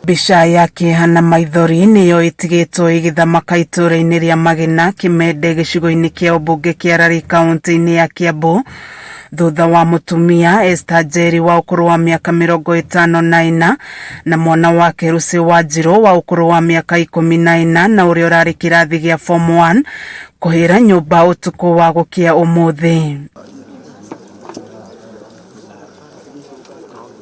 Mbica ya kĩeha na maithori nĩyo ĩtigĩtwo ĩgĩthamaka itũũra-inĩ rĩa Magina, Kĩmende, gĩcigo-inĩ kĩa ũmbunge kĩa Rari kaunti-inĩ ya Kiambu thutha wa mũtumia Esther Njeri wa ũkũrũ wa mĩaka 54 na mwana wake Lucy Wanjirũ wa ũkũrũ wa mĩaka 14 na ũrĩa ũrarĩ kĩrathi gĩa form 1 kũhĩra nyũmba ũtukũ wa gũkĩa ũmũthĩ.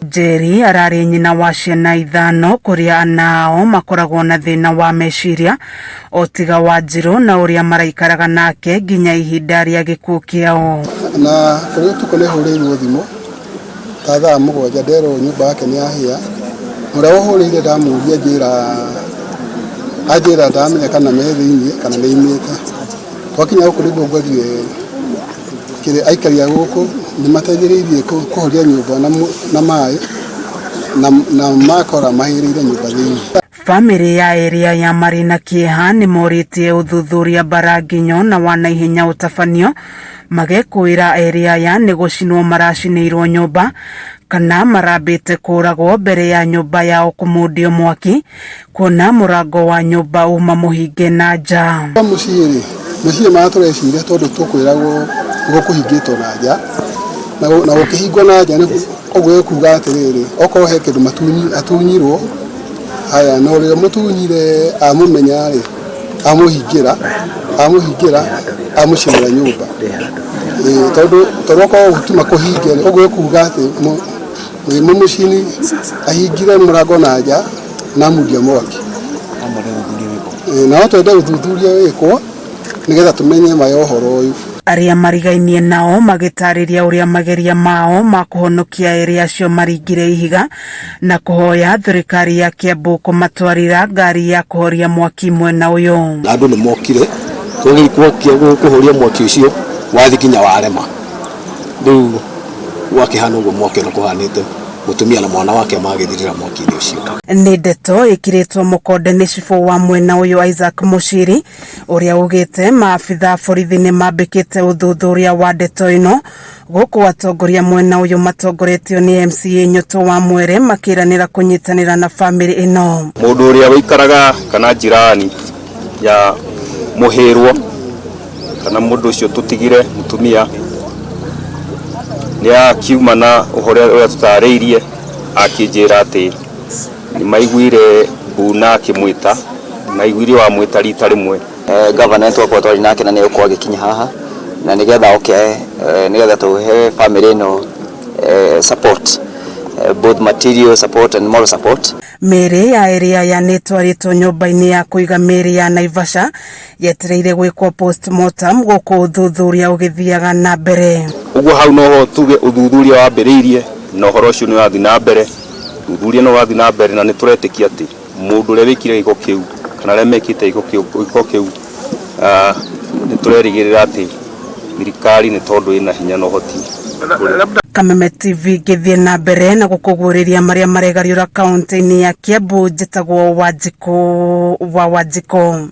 Njeri ararĩ nyina wa ciana ithano kũrĩa ana ao makoragwo na thĩna wa meciria o tiga Wanjirũ na ũrĩa maraikaraga nake nginya ihinda rĩa gĩkuũ kĩao. Na kũrĩ ũtukũ nĩ hũrĩirwo thimũ ta thaa 7 nderwo nyũmba yake nĩ yahĩa. Ũrĩa ũhũrĩire ndamũria njĩra anjĩra ndamenya kana me thĩiniĩ kana nĩ aimĩte. Twakinya gũkũ nĩguo ngorire kĩrĩa aikari a gũkũ nĩ mateithĩrĩirie kũhoria nyũmba na maĩ na makora mahĩrĩire nyũmba thĩiniĩ. Bamĩrĩ ya erĩ aya marĩ na kĩeha nĩ morĩtie ũthuthuria mbaranginyo na wa naihenya ũtabanio magekũĩra erĩ aya nĩ gũcinwo maracinĩirwo nyũmba kana marambĩte kũragwo mbere ya nyũmba yao kũmundio mwaki kuona mũrango wa nyũmba uma mũhinge na nja. Mũciĩ rĩ, meciria marĩa tũreciria tondũ tũkwĩragwo gũkũhingĩtwo na nja na gũkĩhingwo na nja ũguo ĩkuga atĩrĩrĩ, okorwo he kĩndũ atunyirwo haya na ũrĩa mũtunyire amũmenya rĩ, amũhingĩra amũcinĩra nyũmba. Tondũ okorwo gũtuma kũhinge rĩ, ũguo ĩkuga atĩ mũmũcini ahingire mũrango na nja na amundia mwaki. Na no twende ũthuthuria wĩkwo nĩgetha tũmenye ma ya ũhoro ũyũ. Arĩa marigainie nao magĩtarĩria ũrĩa mageria mao ma kũhonokia erĩ acio maringire ihiga na kũhoya thirikari ya Kiambu kũmatwarĩra ngari ya kũhoria mwaki mwena ũyũ. Na andũ nĩ mokire twageria kũhoria mwaki ũcio wathi nginya warema, rĩu gwakĩhana ũguo mwaki ũrĩa kũhanĩte, mũtumia na mwana wake magĩthirĩra mwaki-inĩ ũcio. Nĩ ndeto ĩkĩrĩtwo mũkonde nĩ cibũ wa mwena ũyũ Isaac Muchiri ũrĩa ugĩte maabitha borithi nĩ mambĩkĩte ũthuthuria wa ndeto ĩno gũkũ atongoria mwena ũyũ matongoretio nĩ MCA Nyoto wa Mwere makĩranĩra kũnyitanĩra na bamĩrĩ ĩno. Mũndũ ũrĩa wĩikaraga kana jirani ya mũhĩrwo kana mũndũ ũcio tũtigire mũtumia nĩ akiuma na ũhoro ũrĩa tũtarĩirie, akĩnjĩra atĩ nĩ maiguire Mbuna akĩmwĩta na aiguire wamwĩta rita rĩmwe. Gavana twakorwo twarĩ nake na nĩ egũkorwo agĩkinya haha na nĩgetha oke nĩgetha tũhe family ĩno support, both material support and moral support. Mĩĩrĩ ya erĩ aya nĩ ĩtwarĩtwo nyũmba-inĩ ya kũiga mĩĩrĩ ya Naivasha yetereire gwĩkwo postmortem gũkũ ũthuthuria ũgĩthiaga na mbere. Ũguo hau noho tuge ũthuthuria wambĩrĩirie na ũhoro ũcio nĩ ũrathiĩ na mbere, ũthuthuria nĩ ũrathiĩ na mbere na nĩ tũretĩkia atĩ mũndũ ũrĩa wĩkire gĩko kĩu kana arĩa mekĩte gĩko kĩu nĩ tũrerĩgĩrĩra atĩ thirikari nĩ tondũ ĩna hinya na ũhoti. Kameme TV ngĩthiĩ na mbere na gũkũguũrĩria marĩa maregariũra kaunti-inĩ ya Kiambu, njĩtagwo Wanjikũ wa Wanjikũ.